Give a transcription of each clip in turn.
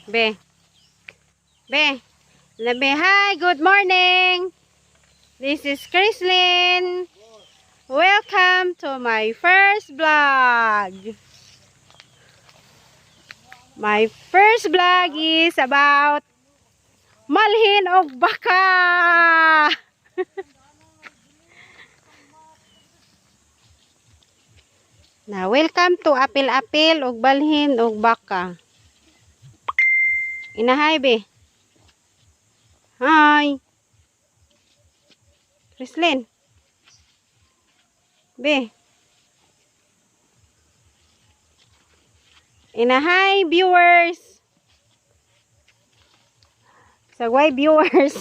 Be. Be. Labi, hi, good morning. This is Chrislyn. Welcome to my first vlog. My first vlog is about malhin og baka. Na welcome to apil-apil og balhin og baka. Inahay be. Hi. Chrislyn. Be. Inahay viewers. Sagway viewers.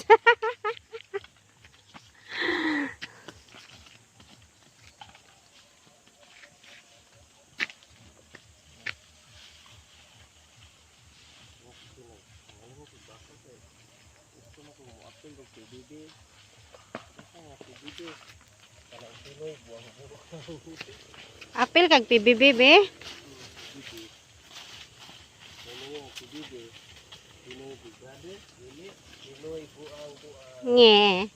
Apil kag PBB be. Nge.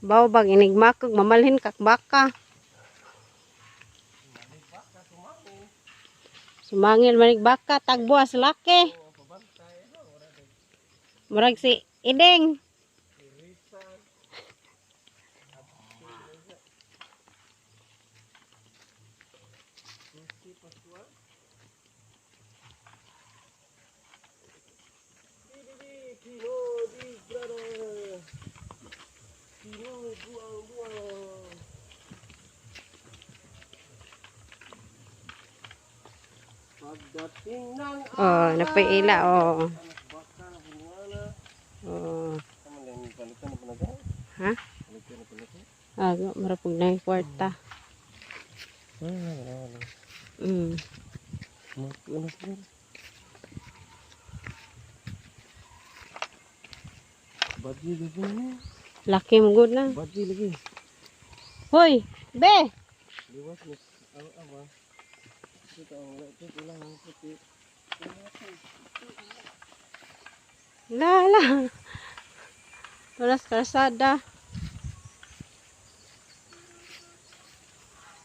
Baw bag inigmakog mamalhin kak baka. Sumangil manig baka tagbuas laki. Murag si Iding. Oh, napaila oh. Oh. Ha? Ah, marapog na yung kwarta. Laki mo good na. Hoy, be. La la. Wala sa kalsada.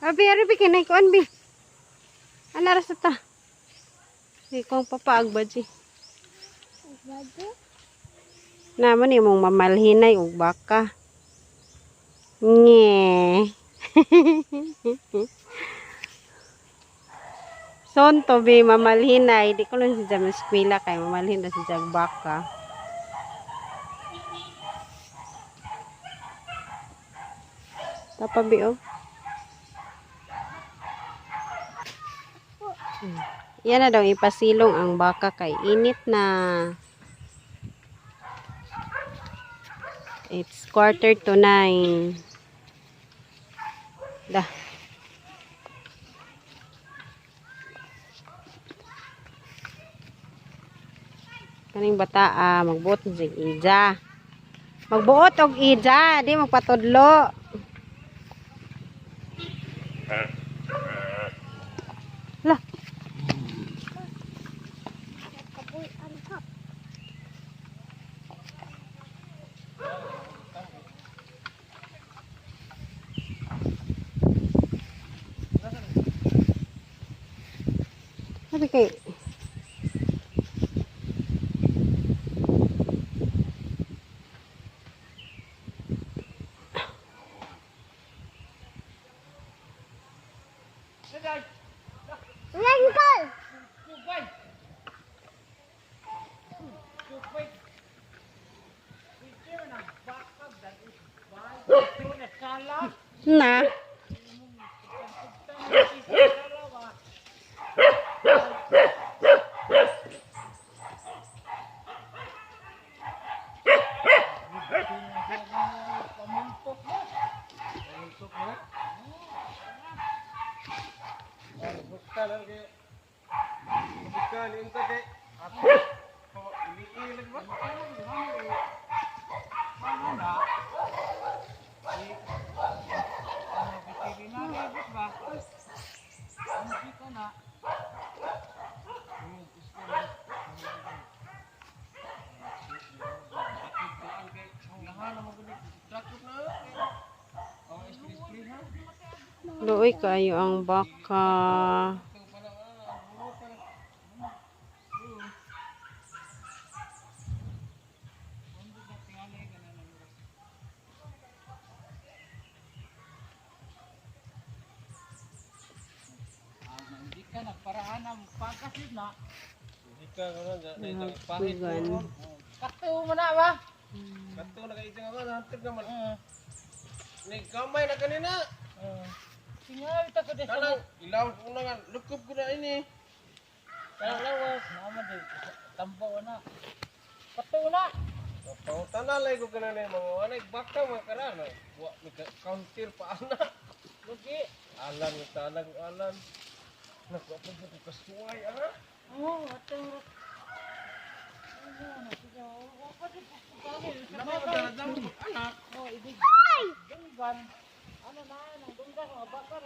Abi, ari bi kinay kuan bi. Ana ra sa ta. Di kong papaag baji. Naman imong mamalhinay og baka. Nge. Son to be mamalhinay. Di ko lang si Jam eskwela kay mamalhin na si Jag baka. Tapa bi oh. Yan na daw ipasilong ang baka kay init na. It's 8:45. Dah. Kaning bata magbuot og ija. Magbuot og ija, di magpatudlo. Lah. Sabi kay na. Dakot na. Oh, spray spray ha. Luoy kayo ang baka. Ito pala ah, bunutan. Hindi ka nagparaan ang pagkasid na. Hindi ka karon na pahit. Nagpugan. Kato mo na ba? Kato na kay ako hantod naman. Ni gamay na kanina. Tingali ta ko des. Kanang ilaw ko na nga lukob ko na ini. Kanang lawas naman di tambo na. Kato na. Pangutana lay ko kanina yung mga anay baka mga karano. Wa mi ka counter pa ana. Lugi. Alan talag alan. Naku pa ko kasuway ah. Oh, atong Anak. Oh, ibig. Dunggan. Ano na, nang dunggan, mga bakar.